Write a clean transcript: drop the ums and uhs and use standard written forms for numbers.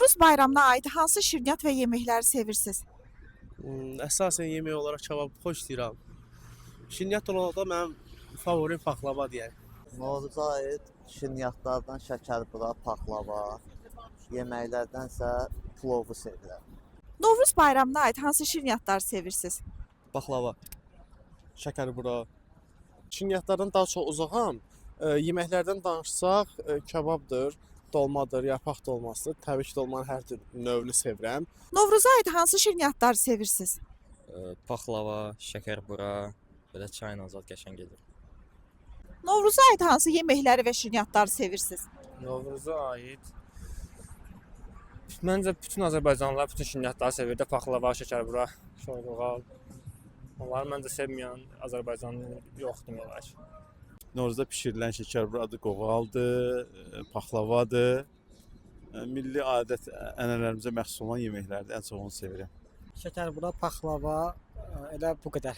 Novruz bayramına aid hansı şirniyyat və yeməkləri sevirsiniz? Əsasən yemək olaraq kabab xoşlayıram. Şirniyyat olaraq da mənim favorim paxlava deyək. Novruza aid şirniyyatlardan şəkərbura, paxlava, yeməklərdənsə plovu sevirəm. Novruz bayramına aid hansı şirniyyatları sevirsiniz? Baklava, şəkərbura. Şirniyyatlardan daha çox uzağam. Yeməklərdən danışsaq, kababdır, dolmadır, yarpaq dolmasıdır. Təbii ki, dolmanın hər tür növünü sevirəm. Novruza aid hansı şirniyyatları sevirsiniz? Paxlava, şəkərbura, belə çayla zad qəşəng gedir. Novruza aid hansı yeməkləri və şirniyyatları sevirsiniz? Novruza aid məncə bütün azərbaycanlılar bütün şirniyyatları sevir də, paxlava, şəkərbura, şorqoğal. Onları məncə sevməyən azərbaycanlı yox demək olar ki. Novruzda bişirilən şəkərbura adı qoğaldır, paxlavadır. Milli adət ənənələrimizə məxsus olan yeməklərdir. Ən çox onu sevirəm. Şəkərbura, paxlava, elə bu qədər.